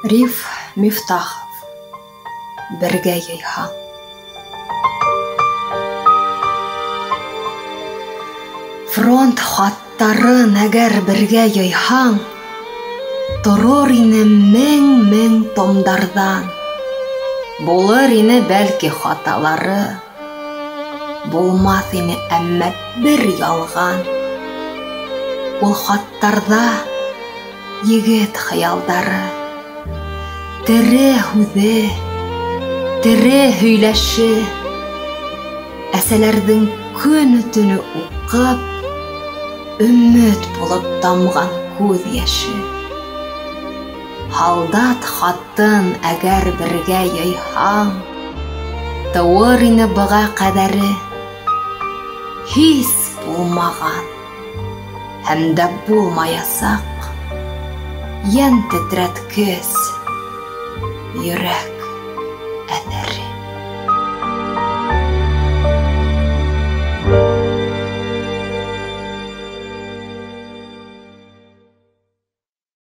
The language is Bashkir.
Риф Мифтахов. Бергә йыйһаң. Фронт хаттарын әгәр бергә йыйһаң, торор ине мең-мең томдарҙан. Булыр ине бәлки хаталары, булмаҫ ине әммә бер ялған. Ул хаттарҙа егет хыялдары, тере һүҙе, тере һөйләше, әсәләрҙең көнө-төнө уҡып, өмөт булып тамған күҙ йәше. Һалдат хатын әгәр бергә йыйһаң, тыуыр ине быға ҡәҙәре һис булмаған һәм дә булмаясаҡ йән тетрәткес, йөрәк